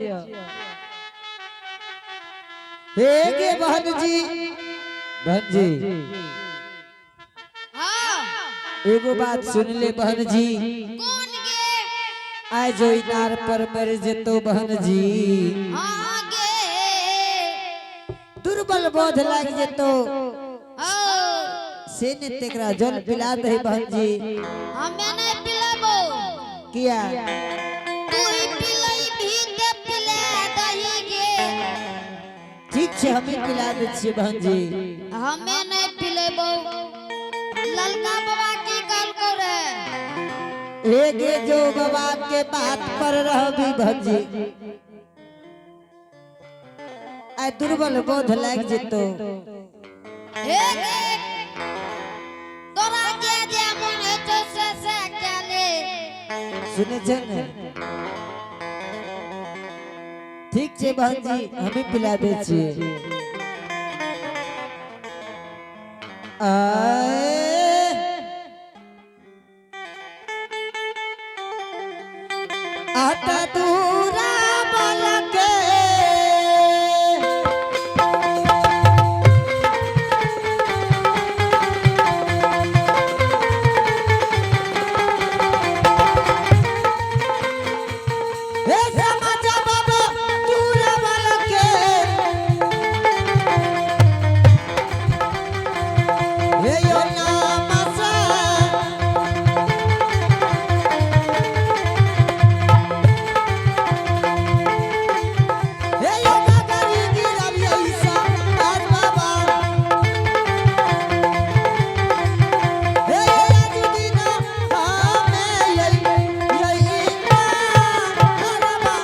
हे गे बहन जी, बहन जी। हाँ। एगो बात सुन ले बहन जी। कौन गे? आय जो इनार पर मर जेतो बहन जी। हाँ गे। दुर्बल बोध लाग जेतो। हाँ। से ने तेकरा जल पिला दे बहन जी। हमें नहीं पिलाबो। किया? तू ही पिलाई भी ते पिला दही गे। ठीक छे, हमें पिला दे छियै बहन जी। हमें नहीं पिलेबो। ललका बाबा की गल करे? हे गे जो बाबा के बात पर रहबी बहन जी, आय दुर्बल बोध लाग जेतो। हे गे, तोरा जे जे मन हेतो से से केले। सुने छे ने? ठीक छे बहन जी, हमें पिला दे छियै। आए आता दूरा बालके। हे समाजा बाबा दूरा बालके। हे यो नाम से। हे यो गगरी गिरब ऐसा आज बाबा। हे राजुदीना हमें यही यही हरबा।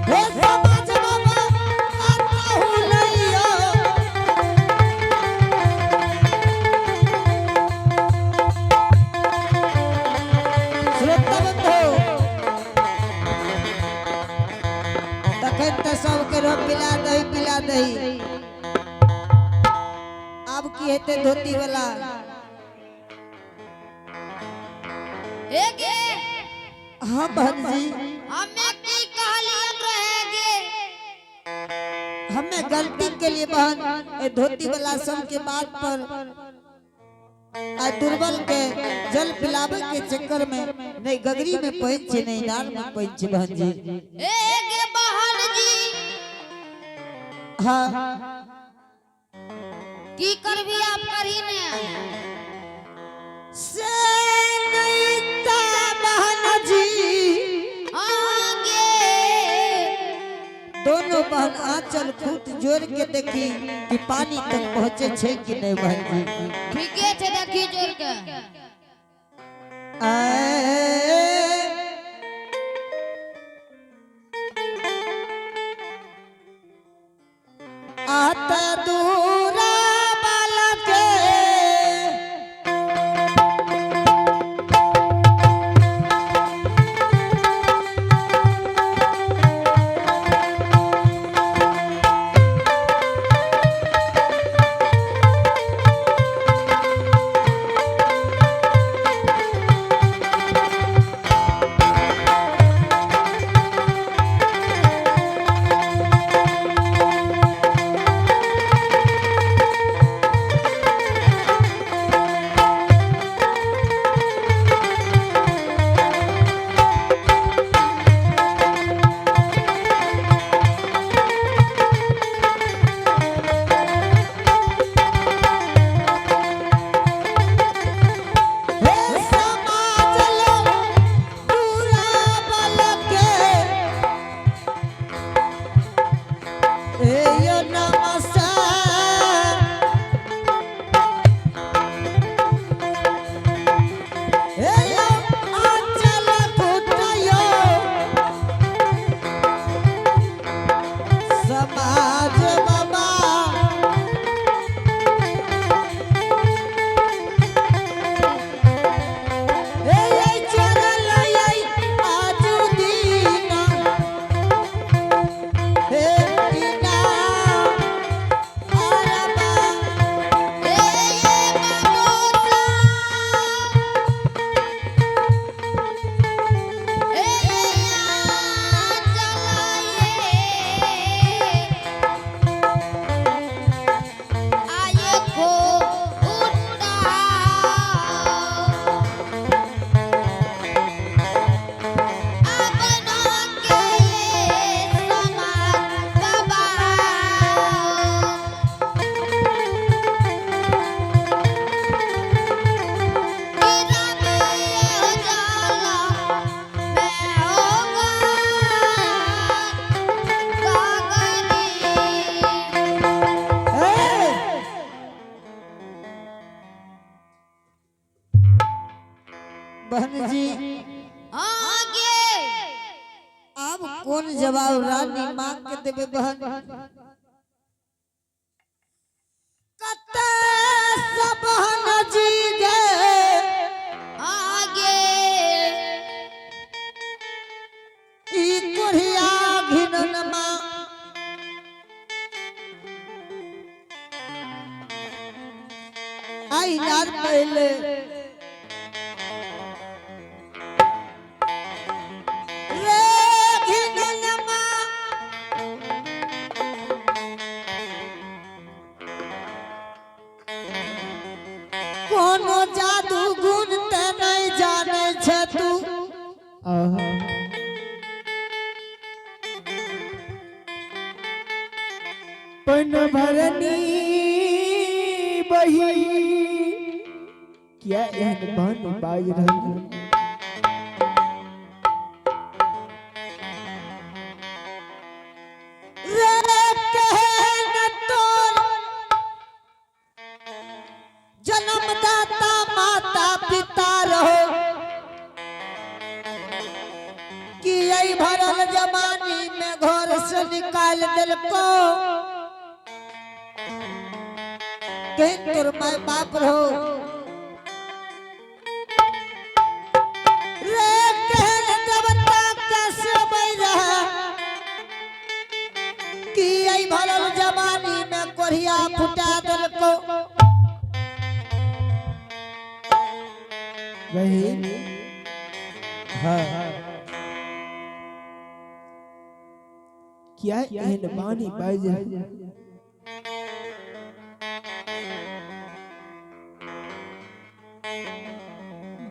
हे समाज बाबा आता हूँ लइयो। श्रोता बंधु, तखन तऽ सबके रो पिला दही पिला दही। आब की हेतै धोती वाला? हाँ बहन जी। हमें की कहलियन रहे गे? हमें गलती के लिए बहन ए धोती वाला सब के बात पर आ दुर्बल के जल पिलावे के चक्कर में नहीं गगरी में पानि छै, नहीं इनार में पानि छै बहन जी। ए गे बहन जी। हाँ। की करबी आप करही ने। से नहीं ता बहन जी। हाँ गे। दोनों बहन आंचल खूट जोड़ के देखी कि पानी तक पहुंचे छे कि नहीं बहन जी। ठीके छे, देखी जोड़ के। आए आता दूरा बालके। बहन जी। हाँ गे। अब कौन जवाब रानी मांग के देबे बहन? कते सब बहन जी गे। हाँ गे। ई कोढ़िया घिनन माँ आई नार पहले रे घिनन माँ कोनो जादू गुण ते नहीं जाने छे तू। आहा। पन भरनी बही किया एहन बान बाज रहल है? रे कहन तोर जन्मदाता माता पिता रहो कि यही भरल जवानी में घर से निकाल दिलको। कहन तोर माय बाप रहो रे कहन देवता कैसे बई रहा कि यही भरल जवानी में कोढ़िया फुटा दिलको। बहिन। हाँ, किया एहन बानी बाज रहल है?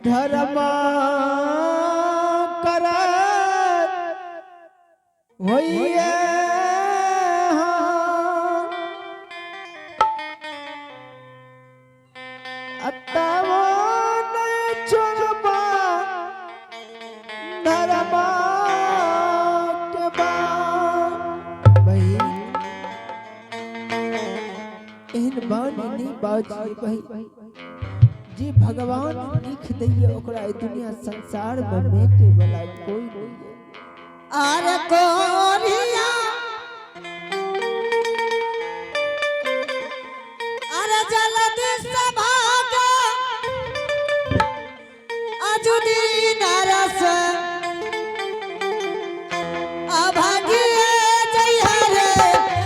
धर्मा करत होइए अतवो नहीं छोड़बा धर्मा के बात। बहिन, एहन बानी नहीं बाजी बहिन जे भगवान लिख दैये ओकरा एहि दुनिया संसार में मेटे वाला कोई नहीं है। आर कोरिया अरे जल्दी से भाग अजुदी नरस अभागिए जइहा रे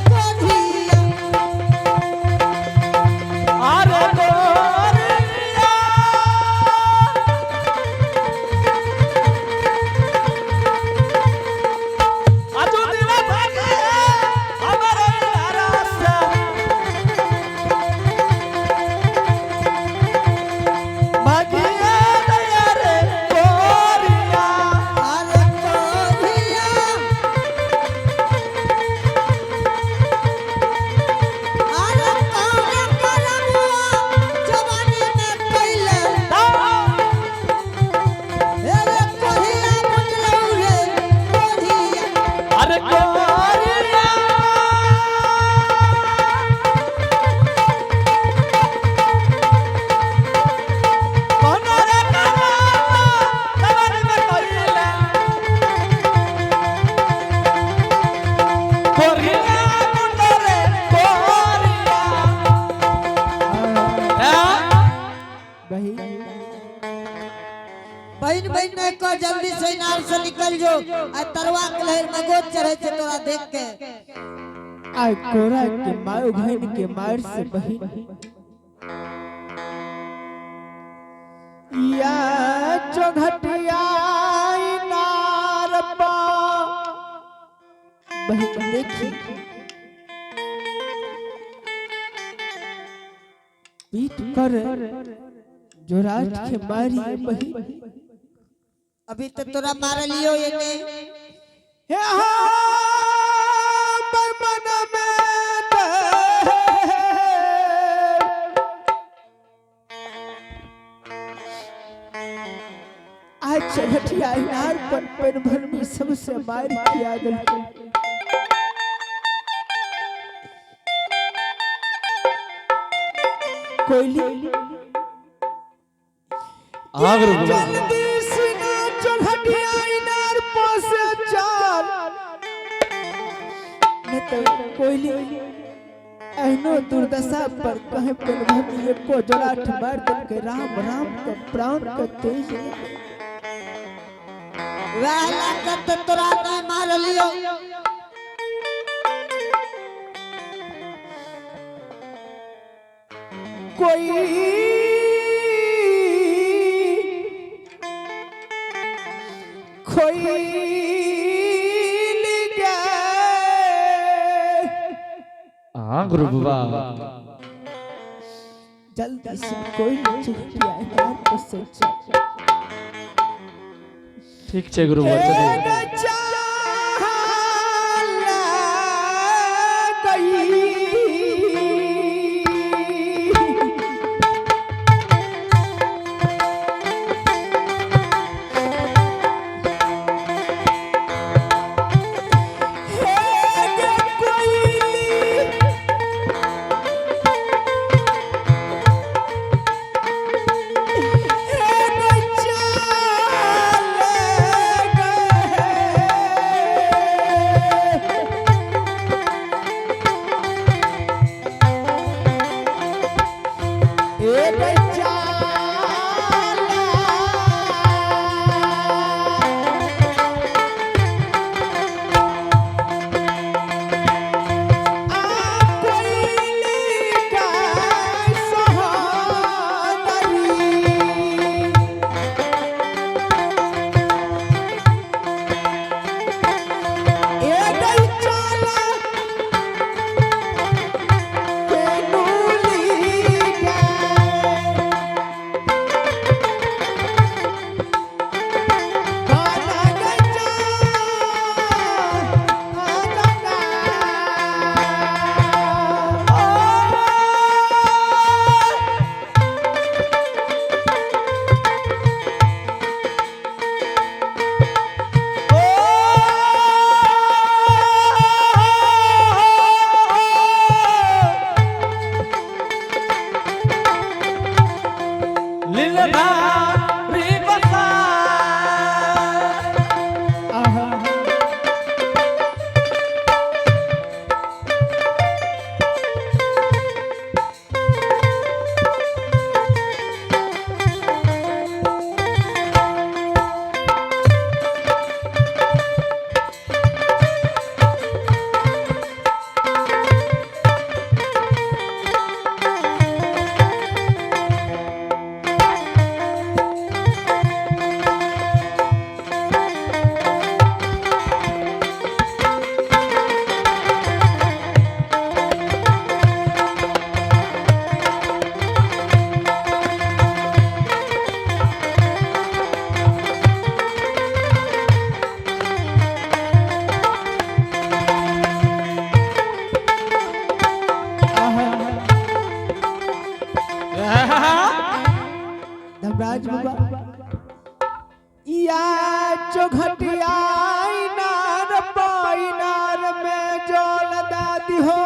कोरिया। अरे गोरिया अजुदिना भागे हमर नरस भागिए दया रे गोरिया। अरे कोरिया अरे कौन करमुआ जवानी में कैले अरे कोरिया बुझलौ रे कोरिया। अरे गोरिया कोनो रे करमुआ जवानी में कैले गोरिया गुंडो रे गोरिया। आहा, बहिन। बहन बहन नहीं कह, जल्दी से इनार से निकल जो आ तरवा के लहर में गोद चढ़े छे तोरा देख के। आय कोरा के मार बहन के मार से बहिन या चौघटिया इनार पा बहिन देखी पीठ पर जोराट के मारी बहिन। अभी तो तोरा मारलियो ये ने। हे हाँ, मन में आज चघटिया इनार पर पेन भर में सबसे मार किया गल। कोयली हाँ गुरु बाबा। जल्दी सिना चौघटिया इनार पासे चल, नहीं तो कोयली एहनो दुर्दशा पर कहे पेन एको जोराठ मार देलकै, राम राम के प्राण के तेज। वह लागत तोरा नहीं मारलियो। कोई खोइल गए। हाँ गुरु बाबा। जल्दी से कोई चुटिया इनार पर से चल। ठीक छै गुरु बाबा, चलू। लीलधारी बसा। धर्मराज बाबा, या चौघटिया इनार पाइनार में जल दादी हो।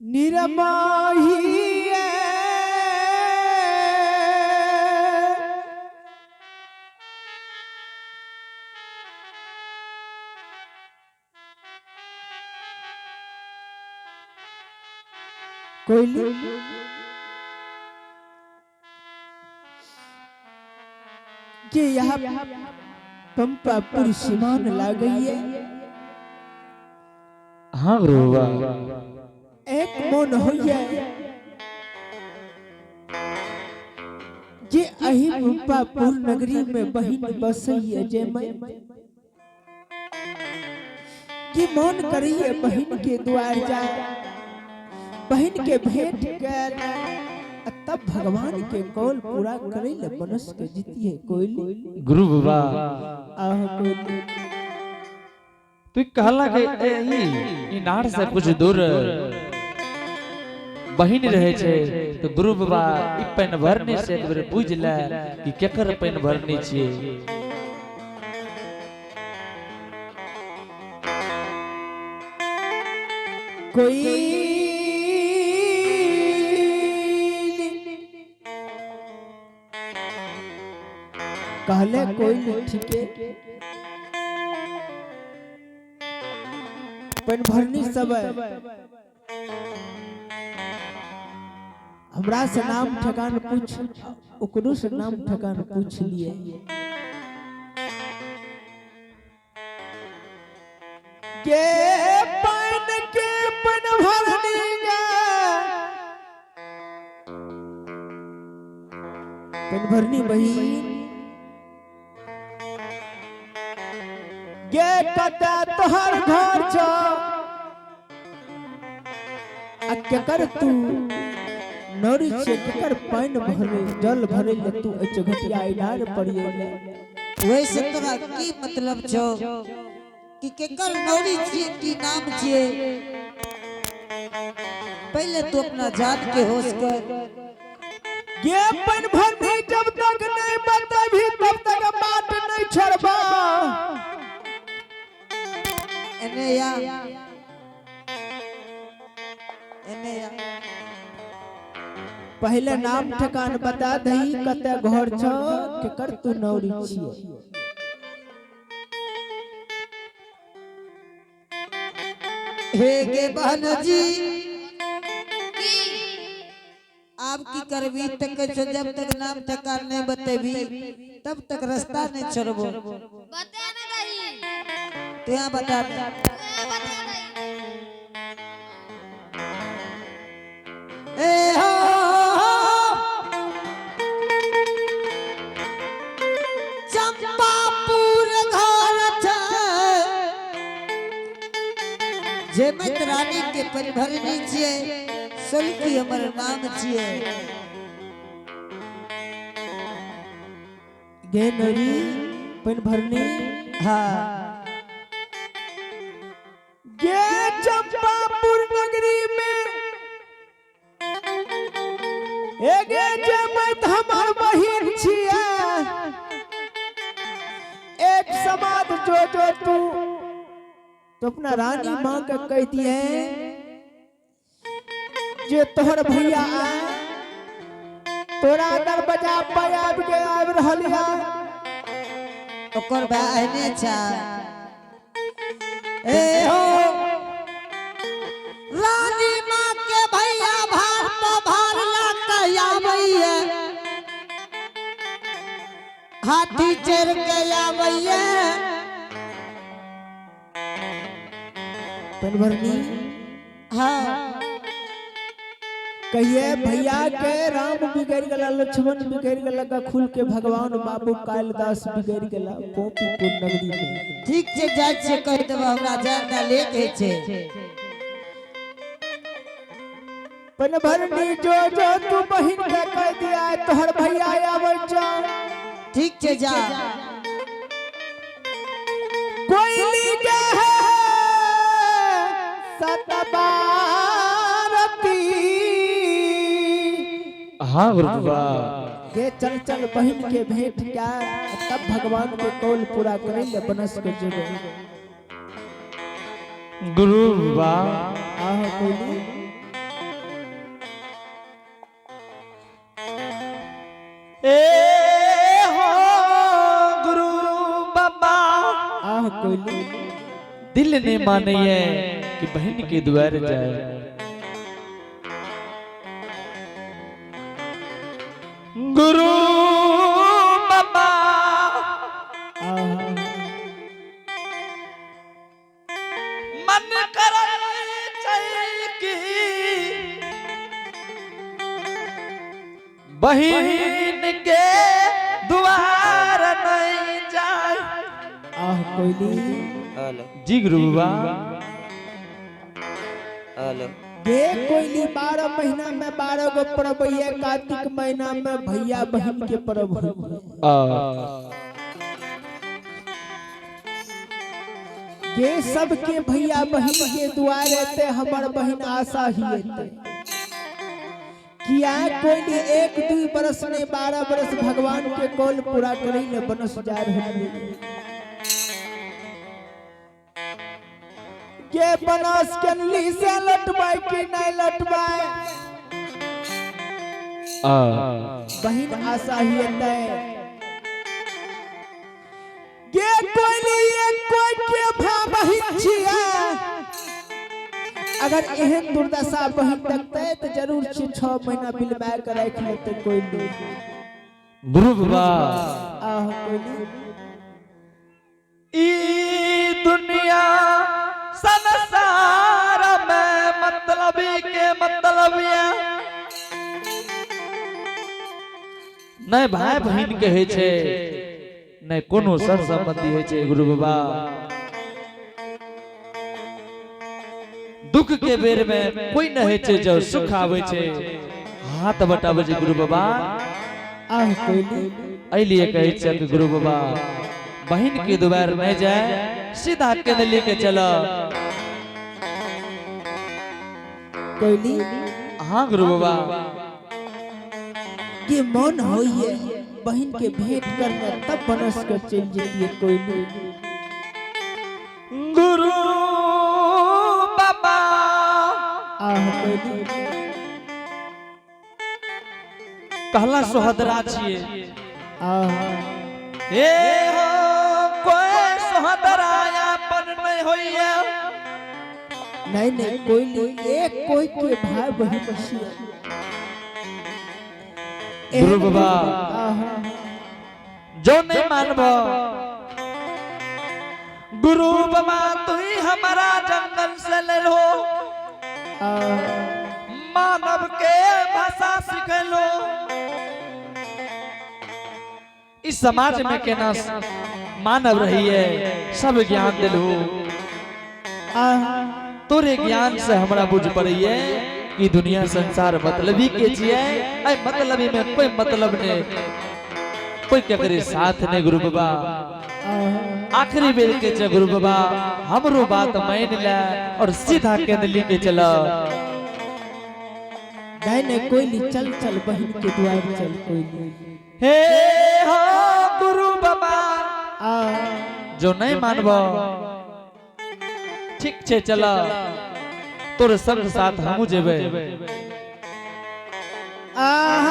निरमाही। कोयली, जे यहाँ पंपापुर सीमान लागैये। हाँ गुरु बाबा। एक मन होइए जे अही पंपापुर नगरी में बहिन बसैये, जे मैं कि मन करिए बहिन के द्वार जाए, बहिन के भेंट कर आ तब भगवान के कौल पूरा करे ले मनुष्य के जीतिए कोयली। गुरु बाबा। आह कोयली। तू कहला के ए, ई इनार से कुछ दूर बहिन रहे छे, तो गुरु बाबा ई पेन भरनी से एक बेर बुझ ले कि केकर पेन भरनी छिए। कोई कहले कोई नहीं ठीके पन भरनी सब हमरा से नाम ठेकान पूछ, ओकरो से नाम ठेकान पूछ लिए। के पान के पन भरनी गे, पन भरनी बहिन गे, कतऽ तोहर घर छौ आ केकर तू नौरी छे, केकर पानि भरे जल भरे ले तू एहि चौघटिया इनार पर अयले? वैसे तोरा की मतलब छौ कि केकर नौरी छियै, की नाम छियै? पहले तू अपना जात के होश कर। गे पानि भरनी, जब तक नहीं बतेबही तब तक बाट नहीं छोड़बा। एने या, एने या। पहले नाम ठेकान बता दही, कते घर छौ, केकर तू नौरी छियै? हे गे बहन जी। की? आप की करबी तक छो, जब तक नाम ठेकान नहीं बतेबी तब तक रास्ता नहीं छोड़बो। बता न दही। तू यहाँ बता दे। तू बता दही। ए हो, चंपापुर घर छै, जेमत रानी के परिभरनी छियै, सोलकी हमर नाम छियै। गे नौरी पानि भरनी, हाँ। गे चंपापुर नगरी में ए गे जेमत हमर बहिन छियै, एक समाज जो जो तू तो अपना रानी माँ के कह दिए जे तोहर भैया आए तोरा दरवाजा पर आबि के आबि रहल या। ओकर भाई एहने छा। ए हो, रानी माँ के भैया भार पर भार ला के आबैये, हाथी चढ़ के आबैये। पनभरनी, हाँ। कहिए भैया के राम बिगड़ गला, लक्ष्मण बिगड़ गला, खुल के भगवान बाबू कालिदास बिगड़ गला गोपीपुर नगरी में। ठीक छै, जाइ छियै, कहि देबै, हमरा जाय लेट होइ छै। पनभरनी, जो जो तू बहिन के कह दिया तोहर भैया आबै छौ। ठीक छै, जा। कोयली के है सतबारती। हाँ गुरु बाबा। के चल चल बहिन के भेंट क्या, तब भगवान के कौल पूरा करे ले बनस के जेबे। गुरु बाबा। आहो कोयली। ए हो गुरु बाबा। आहो कोयली। दिल ने माने है कि बहन के द्वार जाए। गुरु बाबा। आहो। मन कर की बहन के द्वार नहीं जाए। आह कोयली। जी गुरु बाबा। गे कोयली, 12 महीना में 12 गो पर्व है, कार्तिक महीना में भैया बहन के पर्व है। आ गे सबके भैया बहन के द्वारे ते हमर बहन आशा ही एते किया कोयली, 1-2 बरस ने 12 बरस भगवान के कौल पूरा करे ले बनस जा रहल। गे के बनास के से लटबाई कि नहीं लटबाई। आ बहिन आशा ही है गे कोइली एक कोई के भा बहिन छिया। अगर एहन दुर्दशा बहिन देखते तो जरूर छे 6 महीना बिलमा के राख लेते कोइली। गुरु बाबा आह कोइली ई दुनिया संसार में मतलबी के मतलब ये नहीं भाई बहन के होइ छै, नहीं कोनो सर संबंधी होइ छै। गुरु बाबा दुख के बेर में कोई न होइ छै, जब सुख आबै छै हाथ बटाबै छै गुरु बाबा। आह कोइली एहि लिए कहै छै कि गुरु बाबा बहन के दुआर नहीं जाए, सीधा केंदली के चल। कोइली हाँ गुरु बाबा के मन होइए बहन के भेंट करना तब बनस के चल जतिए कोइली। गुरु बाबा आह कोइली कहला सोहदरा छिए। आह हे हो कोई सोहदरा अपन नहीं होइए। नहीं नहीं कोइली एक कोई के भाई बहन छिए। गुरु बाबा आह जो नहीं मानबो गुरु बाबा तू ही हमारा जंगल से ले लो, आह मानव के भाषा सीख लो। इस समाज में केना मानव रही है सब ज्ञान दिलू। आह तोरे ज्ञान से हमरा बुझ पड़िए कि दुनिया संसार मतलबी के छिए। ऐ मतलबी में कोई मतलब नहीं, कोई केकरे साथ नहीं। गुरु बाबा आह आखिरी बेर के छे गुरु बाबा हमरो बात मान ले और सीधा केंदली के चल। नहीं नहीं कोइली चल चल बहन के द्वार चल कोइली। हे हो गुरु बाबा आह जो नहीं मानबो ठीक छे चल, तोरे सब साथ हमू जेबे। आह